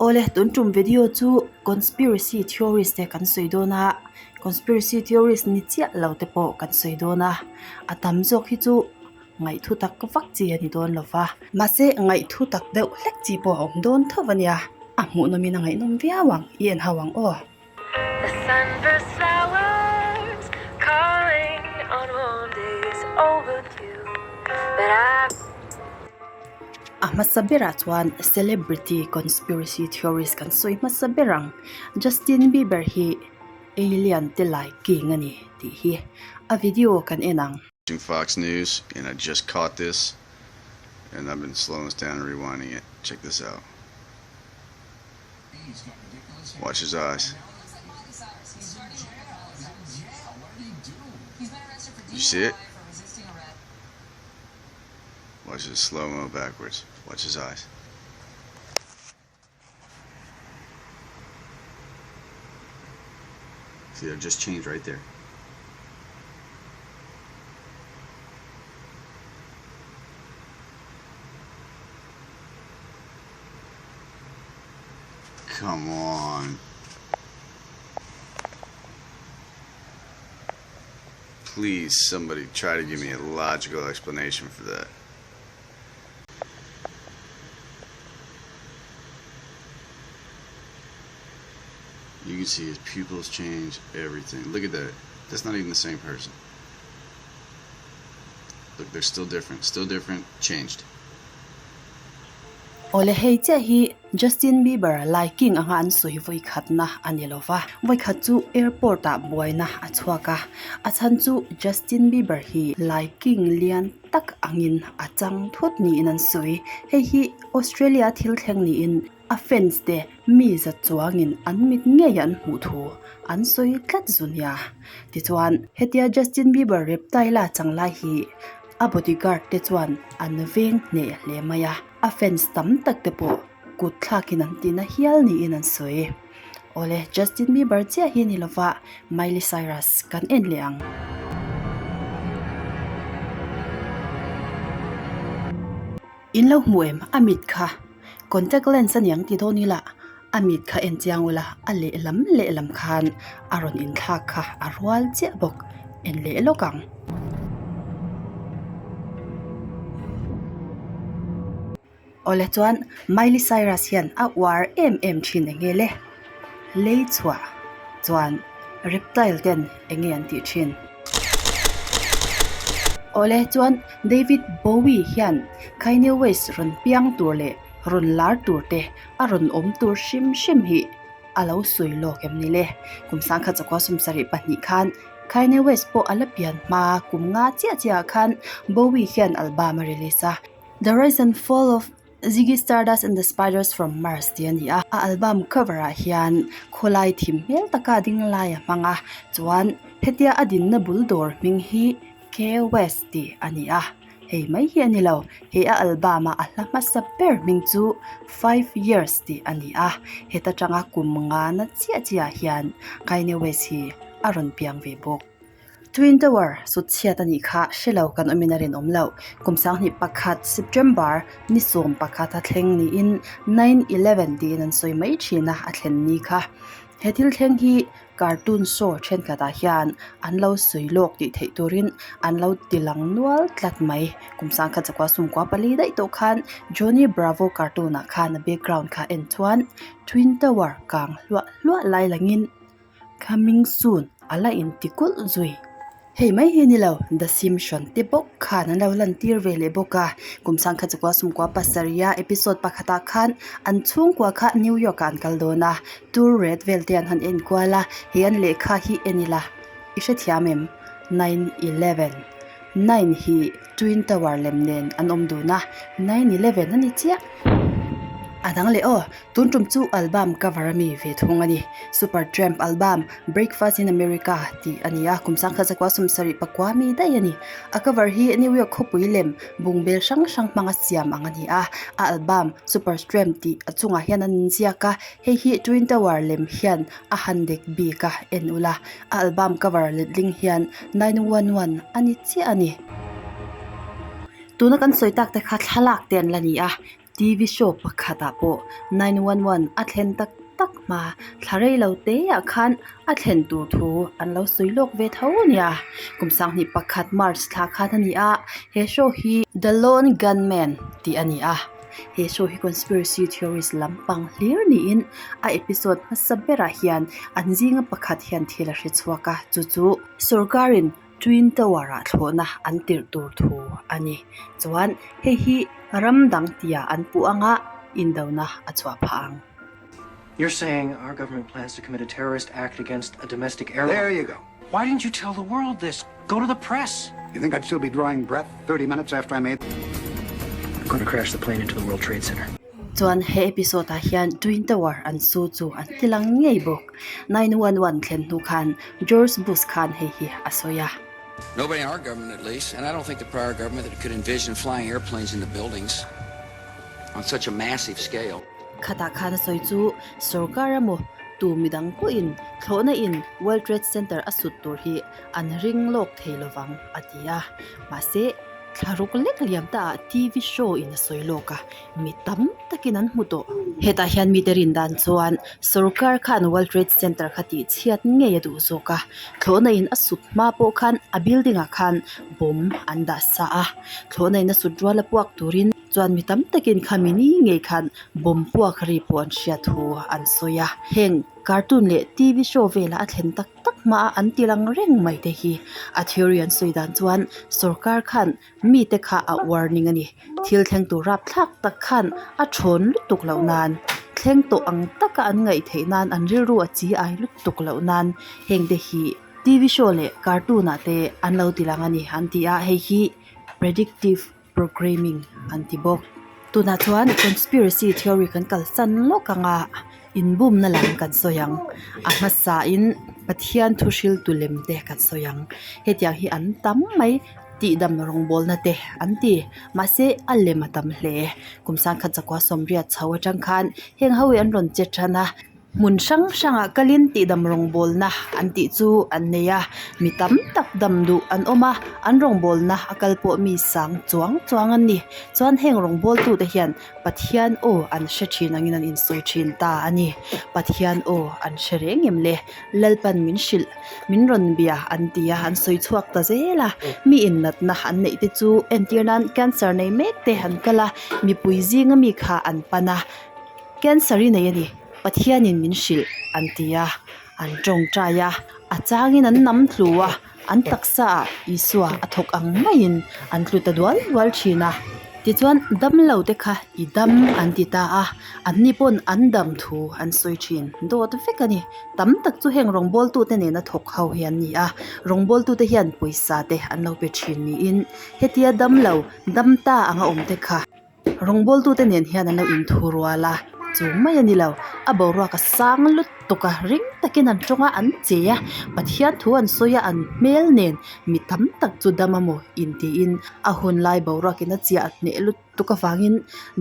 Awle tun tum video chu conspiracy theories te kan sawi dawn a conspiracy theories ni chiah lo te pawh kan sawi dawn a a tam zawk hi chu ngaihthu tak vak chi a ni dawn lo va mahse ngaihthu tak deuh hlek chi pawh a awm dawn tho a nia a hmuhnawm in a ngaihnawm viau ang i en ho ang aw. The sunburst flowers calling on warm days overdue But I A hmasa berah chuan celebrity conspiracy theories kan sawi hmasa ber ang. Justin Bieber hi alien te lai king a ni tih hi a video kan en ang. Fox News and I just caught this and I've been slowing this down and rewinding it. Check this out. Watch his eyes. You see it? Watch it slow mo backwards. Watch his eyes. See, it just changed right there. Come on. Please, somebody try to give me a logical explanation for that. You can see his pupils change, everything. Look at that. That's not even the same person. Look, they're still different. Still different. Changed. Awle hei chiah hi Justin Bieber lai king anga an sawi vawi khatna a ni lo va, vawi khat chu airport ah buaina a chhuak a, a chhan chu Justin Bieber hi lai king lian tak angin a chang thut niin an sawi. Hei hi Australia thil thleng niin a fans te mi za chuangin an mit ngei an hmuh thu an sawi tlat zu nia. Tichuan hetia Justin Bieber reptile a chang lai hi a bodyguard te chuan an veng hneh hle mai a. A fans tam tak te pawh kut thlakin an ti na hial niin an sawi. Awle, Justin Bieber chiah hi a ni lova, Miley Cyrus kan en leh ang. In lo hmu em? A mit kha contact lens a niang ti dawn ila, a mit kha en chiang ula, a lehlam lehlam khan a rawn inthlak kha a rual chiah bawk. En leh lawk ang. Awle chuan Miley Cyrus hian a uar em em thin eng nge le? Lei chhuah chuan reptile ten eng nge an tih thin? Awle chuan David Bowie hian Kanye West rawn piang tur leh rawn lar tur te a rawn awm tur hrim hrim hi a lo sawi lawk em ni le? Kum sangkhat chakua sawmsarih pahnih khan Kanye West pawh a la pian hma kum nga chiah chiah ah khan Bowie hian album a release a, The Rise and Fall of Ziggy Stardust and the Spiders from Mars tih a ni a. A album cover ah hian khawlai thim hmel taka ding lai a hmang a, chuan hetia a dinna bul dawr hming hi Kay West tih a ni a, hei mai hi a ni lo, he a album a a hla hmasa ber hming chu Five Years tih a ni a, heta tanga kum nga na chiah chiah ah hian Kanye West hi a rawn piang ve bawk. Twin Tower sut chhiat a nih kha hre lo kan awmin a rinawm loh. Kum sanghnih pakhat September ni 11 a thleng niin 9/11 tiin an sawi mai thin a, a thlen ni kha. He thil thleng hi Cartoon show thenkhatah hian an lo sawi lawk tih theih turin an lo ti lang nual tlat mai. Kum sangkhat zakua sumkua pali daih tawh khan Johnny Bravo cartoon ah khan a background kha en chuan Twin Tower kang hluah hluah lai langin coming soon a la inti kulh zui. Hei mai hi ni lo, The Simpson te bawk khan an lo lan tir ve leh bawk a, kum sangkhat chakua sumkua pasarih a episode pakhatah khan an chhungkua kha New York ah an kal dawn a, tour ret vel te an han en kual a, he an lehkha hi en ila i hrethiam em? 9/11 9 hi Twin Tower lem nen an awm dun a, 9/11 a ni chiah. A dang leh aw, Tun tum chu album cover a mi ve thung a ni. Supertramp album Breakfast in America tih a ni a, kum sangkhat zakua sawmsarih pakua mi daih a ni. A cover hi New York khawpui lem bungbel hrang hrang hmanga siam ang a ni a, a album Supertramp tih a chungah hian an inziak a, hei hi Twin Tower lem hian a han dek bik a, en ula a album cover letling hian 911 a ni chiah a ni. Tuna kan sawi tak te kha thlalak te an la ni a. TV show pakhatah pawh 911 a thlen tak tak hma thla rei lo te ah khan a thlen tur thu an lo sawi lawk ve tho a nia. Kum sanghnih pakhat March thla khan a ni a, he show hi The Lone Gunman tih a ni a. He show hi conspiracy theories lampang hlir niin a episode hmasa berah hian an zinga pakhat hian thil a hre chhuak a, chu chu sorkarin Twin Tower ah thlawhna an tirh tur thu a ni. Chuan hei hi ram dang tia an puh anga indona a chhuah phah ang. You're saying our government plans to commit a terrorist act against a domestic airline. There you go. Why didn't you tell the world this? Go to the press. You think I'd still be drawing breath 30 minutes after I made I'm going to crash the plane into the World Trade Center. Chuan he episode ah hian Twin Tower an su chu an ti lang ngei bawk. 911 thlen hnu khan George Bush khan hei hi a sawi a. Nobody in our government at least, and I don't think the prior government that could envision flying airplanes into buildings on such a massive scale. Khatah khan a sawi chu sorkar emaw tu midang pawhin thlawhna in World Trade Center a sut tur hi an ring lawk thei lovang a ti a. Mahse, thlaruk lek liam ta ah TV show in a sawi lawk a, mi tam takin an hmu tawh. Hetah hian mite rin dan chuan sorkar khan World Trade Center kha tih chhiat ngei a duh zawk a, thlawhna in a sut hma pawh khan a building ah khan bomb an dah sa a, thlawhna in a sut rual a puak turin chuan mi tam takin khami ni ngei khan bomb puak ri pawh an hriat thu an sawi a, heng cartoon leh TV show velah a thlen tak tak hma a an ti lang reng mai te hi a theory an sawi dan chuan sorkar khan mite kha a warning a ni thil thleng tur rapthlak tak khan a thawn lutuk loh nan thleng tawh ang taka an ngaih theih nan an rilru a chi ai lutuk loh nan heng te hi TV show leh cartoon ah te an lo ti lang a ni an ti a hei hi predictive programming an ti bawk tunah chuan conspiracy theory kan kalsan lawk ang a inbumna lam kan sawi ang a hmasa in Pathian thu hril tu lem te kan sawi ang hetiang hi an tam mai tihdam rawngbawlna te an ti mahse a lem a tam hle kum sangkhat zakua sawmriat chho atang khan heng ho hi an rawn che tan a. Hmun hrang hrangah kalin tihdam rawngbawlna an tih chu an nei a, mi tam tak dam duh an awm a, an rawngbawlna a kal pawh mi sang chuang chuang an ni. Chuan heng rawngbawltute hian Pathian aw an hre thin angin an insawi thin ta a ni. Pathian aw an hre reng em le? Lalpan min hrilh, min rawn bia an ti a, an sawi chhuak ta zel a. Mi innatna an neih te chu entir nan cancer nei mek te an kal a, mipui zinga mi kha an pan a, cancer i nei a ni. Pathianin min hrilh an ti a, an tawngtai a, a changin an nam tlu a, an taksa ah Isua a thawk ang maiin an tlu ta dual dual thin a. Tichuan damlo te kha i dam an ti ta a, anni pawn an dam thu an sawi thin dawt vek a ni. Tam tak chu heng rawngbawltute nena thawk ho hi an ni a, rawngbawltute hian pawisa te an lo pe thin niin hetia damlo dam ta anga awm te kha. Rawngbawltute nen hian an lo inthu rual a, chu mai a ni lo, a boruak a sang lutuk a, ring takin an tawng a, an che a, Pathian thu an sawi a, an hmel nen mi tam tak chu dam a maw intiin a hun lai boruakin a chiah hneh lutuk avangin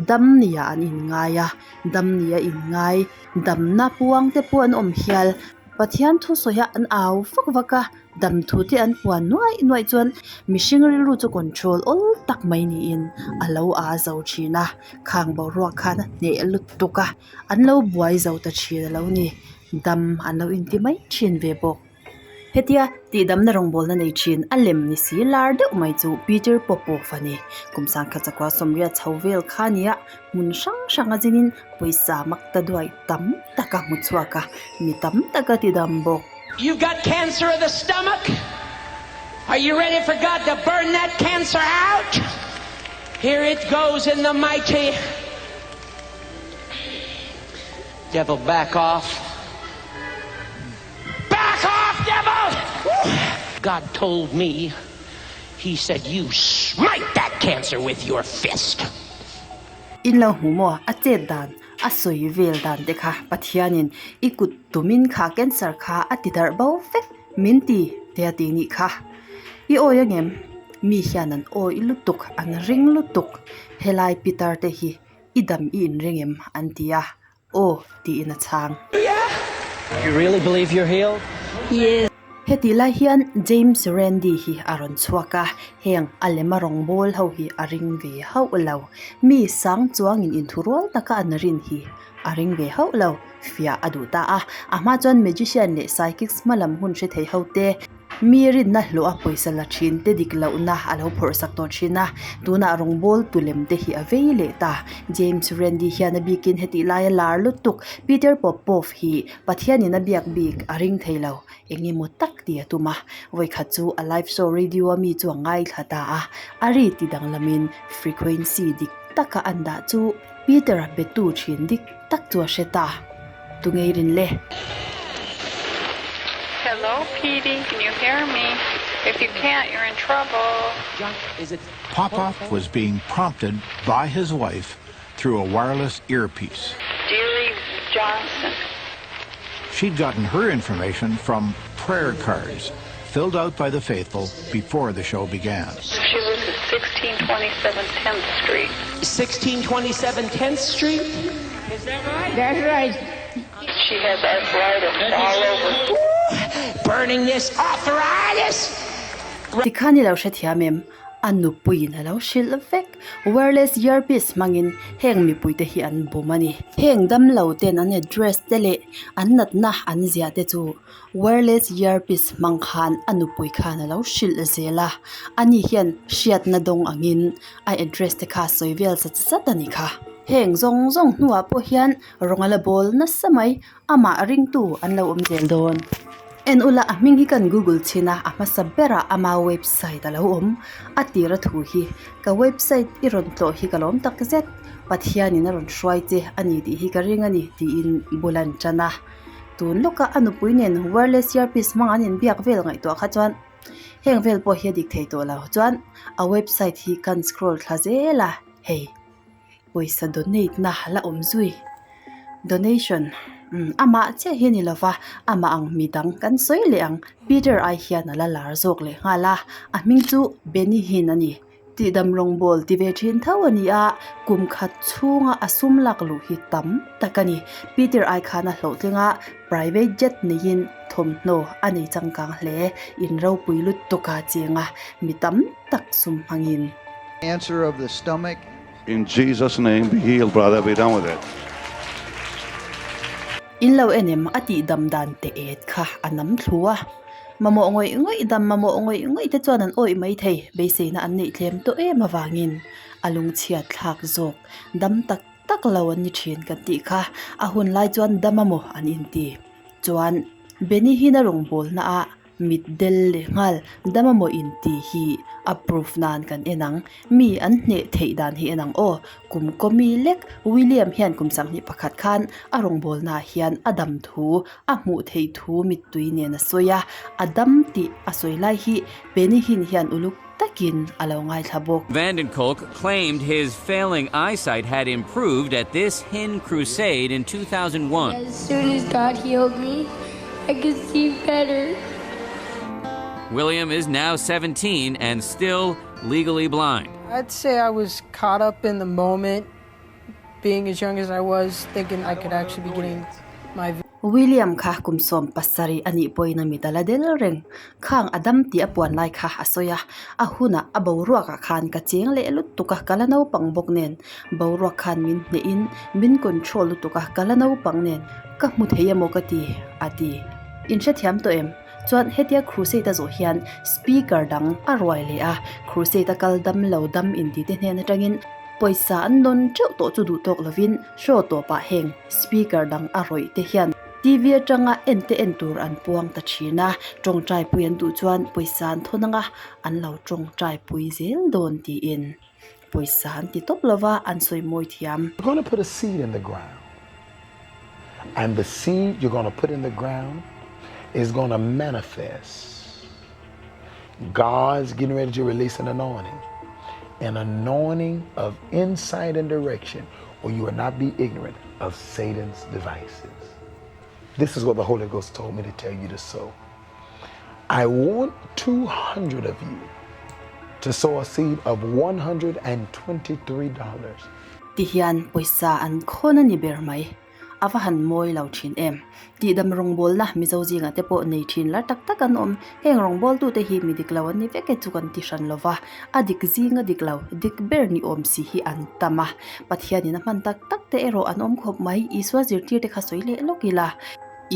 dam nia an inngai a, dam nia inngai damna puang te pawh an awm hial, Pathian thu sawi a an au vak vak a. Dam thu te an puan nuaih nuaih chuan mihring rilru chu control awl tak mai niin a lo aa zo thin a, khang boruak khan a hneh lutuk a, an lo buai zo ta thin a lo ni, dam an lo inti mai thin ve bawk. Hetia tihdamna rawngbawlna nei thin a lem ni si lar deuh mai chu Peter Popoff a ni, kum sangkhat chakua sawmriat chho vel kha nia hmun hrang hrang a zinin pawisa mak ta duai tam tak a hmu chhuak a, mi tam tak a tidam bawk. You've got cancer of the stomach? Are you ready for God to burn that cancer out? Here it goes in the mighty Devil, back off. Back off, devil! God told me, He said, You smite that cancer with your fist. In lo hmu maw? A chet dan, a sawi vel dan te kha Pathianin i kut tumin kha cancer kha a ti darh bo vek min ti te a ti nih kha. I awi angem? Mi hian an awi lutuk, an ring lutuk. Helai pitar te hi i dam i inring em? an ti a, Aw tiin a chhang. You really believe you're healed? Yes. Hetih lai hian James Randi hi a rawn chhuak a, heng a lema rawngbawl ho hi a ring ve hauh lo. Mi sang chuangin inthurual taka an rin hi a ring ve hauh lo, fiah a duh ta a. A hma chuan magician leh psychics hma lam hun hre thei ho te, mi rinna hlawh a pawisa la thin te dik lohna a lo phawrh sak tawh thin a, tunah rawngbawl tu lem te hi a vei leh ta. James Randi hian a bikin hetih laia lar lutuk Peter Popoff hi Pathianin a biak bik a ring thei lo. Eng emaw tak tih a tum a, vawikhat chu a live show radio a mi chu a ngaithla ta a, a ri ti danglamin frequency dik taka an dah chu Peter-a betu thin dik tak chu a hre ta. Tunge rin le? Hello Petey, can you hear me? If you can't, you're in trouble. Popoff was being prompted by his wife through a wireless earpiece. Dearie Johnson. She'd gotten her information from prayer cards filled out by the faithful before the show began. She lives at 1627 10th Street. 1627 10th Street? Is that right? That's right. She has arthritis all over. Ooh, burning this arthritis! Tikhan i lo hrethiam em? A nupuiin a lo hrilh vek. Wireless earpiece hmangin heng mipuite hi an bum a ni. Heng damlo ten an address te leh an natna an ziah te chu wireless earpiece hmang khan a nupui khan a lo hrilh zel a. Ani hian hriatna dawng angin a address te kha sawi vel zat zat a ni kha. Heng zawng zawng hnuah pawh hian rawng a la bawl nasa mai. Amah ringtu an lo awm zel dawn. En ula a hming hi kan google chhin a, a hmasa berah ama website a lo awm. A tira thu hi ka website i rawn tlawh hi ka lawm tak zet, Pathianin a rawn hruai che a ni tih hi ka ring a ni tiin bul an tan a. Tun lawka a nupui nen wireless earpiece hmang an inbiak vel ngaihtuah kha chuan heng vel pawh hi a dik thei tawh lo. Chuan a website hi kan scroll thla zel a, hei. Pawisa donate na la awm zui donation umm amah chiah hi a ni lova amah ang midang kan sawi leh ang Peter ai hian a la lar zawk leh nghal a a hming chu Benny Hinn a ni tihdam rawngbawl ti ve thin tho a ni a kum khat chhunga a sum lak luh hi tam tak a ni Peter ai khan a hlawhtling a private jet neiin thawmhnaw a nei changkang hle in ropui lutuk a cheng a mi tam tak sum hmangin. Cancer of the stomach In Jesus name be healed brother be done with it. In lo en em a tih dam dan te et kha a nam thlu a, mamawh ngawih ngawih dam mamawh ngawih ngawih te chuan an awih mai thei, beiseina an neih tlem tawh em avangin a lungchhiat thlak zawk dam tak tak lo an ni thin kan tih kha a hun lai chuan dam a maw an inti chuan Benny Hinn a rawngbawlna ah Mit del leh nghal dam a maw in tih hi a proof nan kan en ang. Mi an hneh theih dan hi en ang aw. Kum kawmi lek William hian kum 21 khan a rawngbawlnaah hian a dam thu a hmuh theih thu mittui nen a sawi a, a dam tih a sawi lai hi Benny Hinn hian uluk takin a lo ngaithla bawk. Vanden Kolk claimed his failing eyesight had improved at this Hinn crusade in 2001. As soon as God healed me, I could see better. William is now 17 and still legally blind. I'd say I was caught up in the moment, being as young as I was, thinking I could actually be getting my William kha kum 17 a nih pawhin a mit a la del reng. Khang a dam tih a puan lai kha a sawi a, a hunah a boruakah khan ka cheng leh lutuk a, ka la naupang bawk nen. Boruak khan min hnehin min control lutuk a, ka la naupang nen ka hmu thei emaw ka ti, a ti. In hrethiam tawh em? Chuan hetia crusade a zawh hian speaker dang a ruai leh a, crusade a kal dam lo dam intite hnen atangin pawisa an dawn teuh tawh chu duh tawk lovin show tawpah heng speaker dang a rawih te hian TV atanga en te en tur an puang ta thin a, tawngtai pui an duh chuan pawisa an thawn anga an lo tawngtai pui zel dawn tiin pawisa an ti tawp lova an sawi mawi thiam. You're gonna put a seed in the ground and the seed you're gonna put in the ground is gonna manifest. God's getting ready to release an anointing, an anointing of insight and direction where you will not be ignorant of Satan's devices. This is what the Holy Ghost told me to tell you to sow. I want 200 of you to sow a seed of $123. Ti hian pawisa an khawn a ni ber mai. A va han mawi lo thin em. Tihdam rawngbawlna Mizo zingah te pawh nei thin lar tak tak an awm. Heng rawngbawltute hi mi dik lo an ni vek e chu kan ti hran lo va, a dik zinga dik lo, dik ber ni awm si hi an tam a. Pathianin a hman tak tak te erawh an awm khawp mai. Isua zirtirte kha sawi leh lawk ila.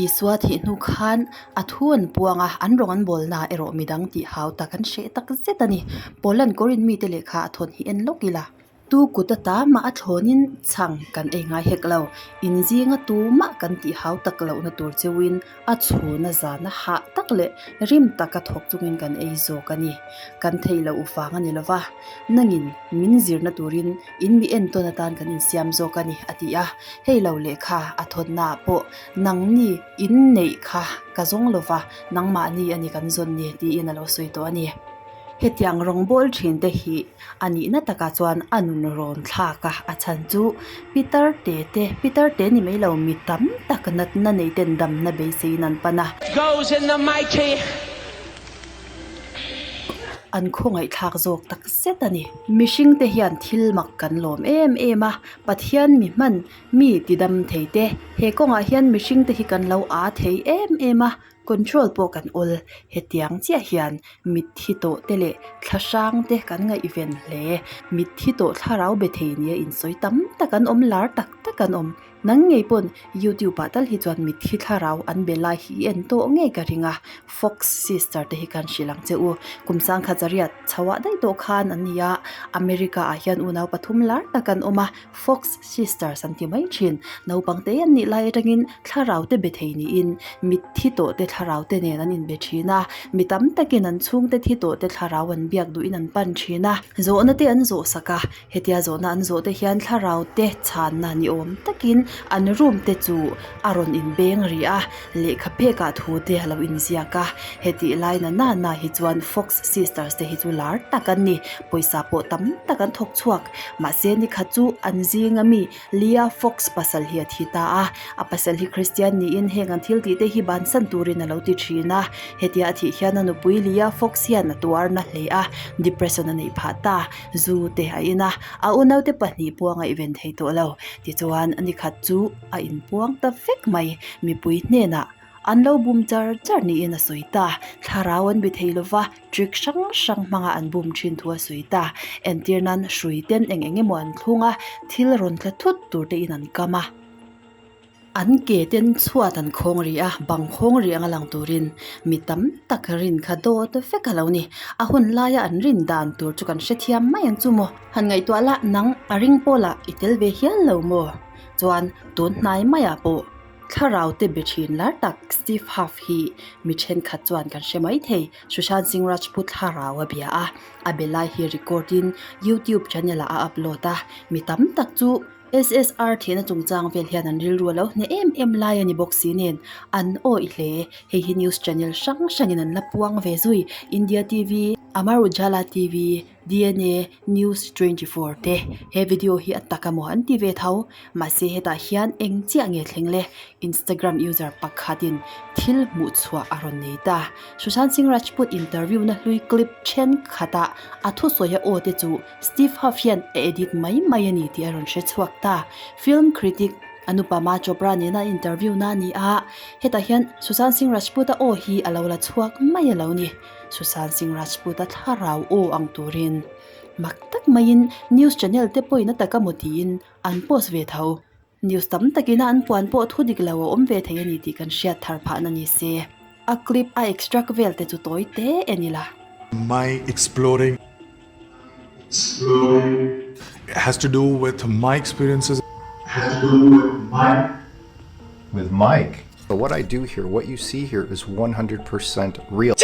Isua thih hnu khan a thu an puang a, an rawng an bawlnaah erawh midang tih hau tak an hreh tak zet a ni. Paula'n Korin mite lehkha a thawn hi en lawk ila. Tu kut ata mah a thlawnin chhang kan ei ngai hek lo. In zinga tumah kan tih hau tak lohna tur cheuhin a chhuna zana hah tak leh rim taka thawk chungin kan ei zawk a ni. Kan thei loh vang a ni lo va, nangin min zirna turin in mi entawn atan kan insiam zawk a ni, a ti a. Hei lo lehkha a thawnnaah pawh nangni in neih kha ka zawng lo va, nangmahni a ni kan zawn ni, tiin a lo sawi tawh a ni. Hetiang rawngbawl thin te hi a nihna takah chuan a nun rawn thlak a, a chhan chu pitar te te, pitar te ni mai lo mi tam tak natna nei ten damna beiseiin an pan a. Goes in the mighty. An khawngaihthlak zawk tak zet a ni. Mihring te hian thil mak kan lawm em em a, Pathian mi hman mi tidam thei te, he kawngah hian mihring te hi kan lo aa thei em em a, Control pawh kan awl. Hetiang chiah hian mitthi tawh te leh thla hrang te kan ngaihven hle. Mitthi tawh thlarau be thei nia insawi tam tak an awm lar tak tak an awm. Nang ngei pawn YouTube ah tal hi chuan mitthi thlarau an be lai hi i en tawh ngei ka ring a. Fox sister te hi kan hrilh ang che u. Kum sangkhat zariat chhoah daih tawh khan an ni a. America ah hian unau pathum lar tak an awm a. Fox Sisters an ti mai thin. Naupang te an nih lai atangin thlarau te be thei niin mitthi tawh te thlarau te nen an inbe thin a, mi tam takin an chhungte thi tawh te thlarau an biak duhin an pan thin a, zawhna te an zawh sak a, hetia zawhna an zawh te hian thlarau te chhanna ni awm takin an room te chu a rawn inbeng rih a, lehkha phekah thu te a lo inziak a, hetih lai na na na hi chuan Fox Sisters te hi chu lar tak an ni, pawisa pawh tam tak an thawk chhuak. Mahse nikhat chu an zinga mi Leah Fox pasal hi a thi ta a, a pasal hi Kristian niin heng an thil tih te hi bansan turin a lo ti thin a, hetia a thih hian a nupui Leah Fox hian a tuarna hle a, depression a neih phah ta, zu te a in a, a unaute pahnih pawh a ngaihven thei tawh lo, tichuan nikhat chu a inpuang ta vek mai, mipui hnenah an lo bum char char niin a sawi ta, thlarau an bi thei lova, trick hrang hrang hmanga an bum thin thu a sawi ta, entir nan hrui ten eng eng emaw an thlung a, thil rawn tla thut tur te in an kam a, an ke ten chhuat an khawng rih a, bang khawng rih anga lang turin mi tam tak rin kha dawt vek a lo ni, a hun laia an rin dan tur chu kan hrethiam mai ang chu maw, han ngaihtuah lah nang a ring pawlah i tel ve hial lo maw, chuan tun hnai maiah pawh. Thlarau te be thin lar tak Steve Huff hi mi thenkhat chuan kan hre mai thei. Sushant Singh Rajput thlarau a bia a, a be lai hi record in YouTube channel ah a upload a, mi tam tak chu SSR thihna chungchang vel hian an rilru a lo hneh em em lai a ni bawk si nen an awih hle. Hei hi news channel hrang hrangin an la puang ve zui, India TV, Amar Ujala TV, DNA News 24 te he video hi a tak amaw an ti ve tho mahse hetah hian eng chiah nge thleng le Instagram user pakhatin thil hmuh chhuah a rawn nei ta Sushant Singh Rajput interview na hlui clip thenkhat ah a thusawi a aw te chu Steve Huff hian a edit mai mai a ni tih a rawn hre chhuak ta film critic Anupama Chopra nena interview na a ni a hetah hian Sushant Singh Rajput a aw hi a lo la chhuak mai a lo ni. Sushant Singh Rajput a thlarau aw ang turin mak tak maiin news channel te pawhin a tak a maw tiin an post ve tho. News tam takin a an puan pawh thu dik lo a awm ve thei a ni tih kan hriat thar phahna ni se. A clip a extract vel te chu tawi te en ila. My exploring has to do with my experiences has to do with my with Mike. But what I do here, what you see here is 100% real.